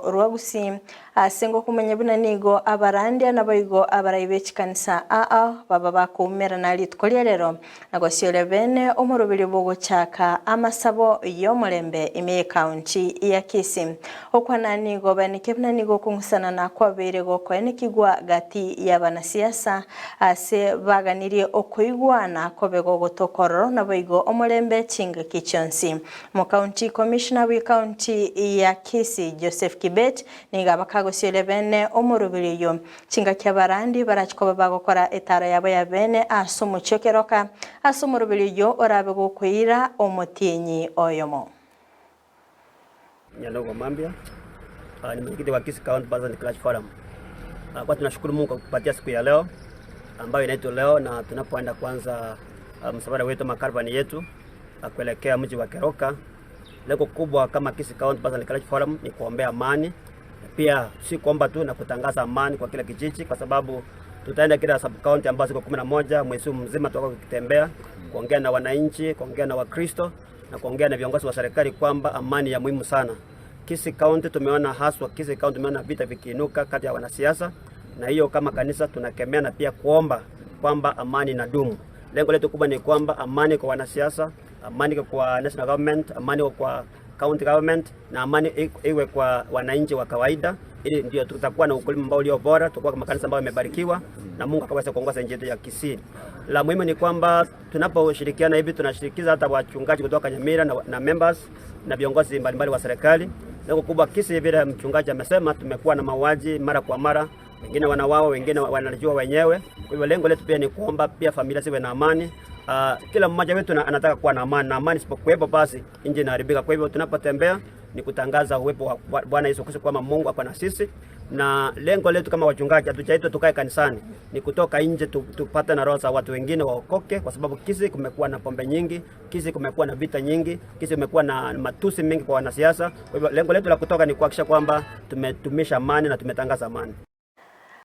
Rwa Gusii ase ngokumanya buna nigo abarandia naboigo abarai be chikanisa aa baba bakoumerana rituko ria rero na gosioria bene omoroberi bwogochaka amasabo y'omorembe ime y'ekaunti ya Kisii. Okwana nigo baeneke buna nigo okong'usana na kwabeire gokoenekigwa gati y'abanasiasa ase baganirie okoigwana kobe gogotoka ororo naboigo omorembe chingaki chionsi. Omocounty Commissioner bw'ecounty ya Kisii Joseph Kibet nigo abakagosioria bene omoroberi oyio chingaki abarandi barache koba bagokora etaro yabo ya bene ase omochie o Keroka ase omoroberi oyio orabe gokoira omotienyi oyomo. Nyanogo Mambia, ni mwenyekiti wa Kisii County Pastors and Clergy Forum. Kwa tunashukuru Mungu kwa kupatia siku ya leo ambayo inaitwa leo, na tunapoenda kuanza msafara wetu makaravani yetu kuelekea mji wa Keroka. Lengo kubwa kama Kisii County Pastors and Clergy Forum ni kuombea amani, pia si kuomba tu na kutangaza amani kwa kila kijiji, kwa sababu tutaenda kila sub county ambazo ziko 11 mwezi mzima, tutakuwa tukitembea kuongea na wananchi, kuongea na Wakristo na kuongea na viongozi wa serikali kwamba amani ya muhimu sana. Kisii County tumeona haswa, Kisii County tumeona vita vikiinuka kati ya wanasiasa, na hiyo kama kanisa tunakemea na pia kuomba kwamba amani inadumu. Lengo letu kubwa ni kwamba amani kwa wanasiasa, amani kwa national government, amani kwa county government na amani iwe kwa wananchi wa kawaida, ili ndio tutakuwa na ukulima ambao ulio bora, tutakuwa kama kanisa ambayo imebarikiwa na Mungu akaweza kuongoza nchi yetu ya Kisii. La muhimu ni kwamba tunaposhirikiana hivi tunashirikiza hata wachungaji kutoka Nyamira na members na viongozi mbalimbali wa serikali. Lengo kubwa Kisii, vile mchungaji amesema, tumekuwa na mauaji mara kwa mara, wengine wanauawa, wengine wanajua wenyewe. Kwa hivyo lengo letu pia ni kuomba pia familia ziwe na amani. Kila mmoja wetu anataka kuwa na amani, na amani isipokuwepo basi nchi inaharibika. Kwa hivyo tunapotembea ni kutangaza uwepo wa Bwana Yesu Kristo kwamba Mungu ako na sisi, na lengo letu kama wachungaji hatujaitwa tukae kanisani, ni kutoka nje tupate na roho za watu wengine waokoke, kwa sababu Kisii kumekuwa na pombe nyingi, Kisii kumekuwa na vita nyingi, Kisii kumekuwa na matusi mengi kwa wanasiasa. Kwa hivyo lengo letu la kutoka ni kuhakikisha kwamba tumetumisha amani na tumetangaza amani.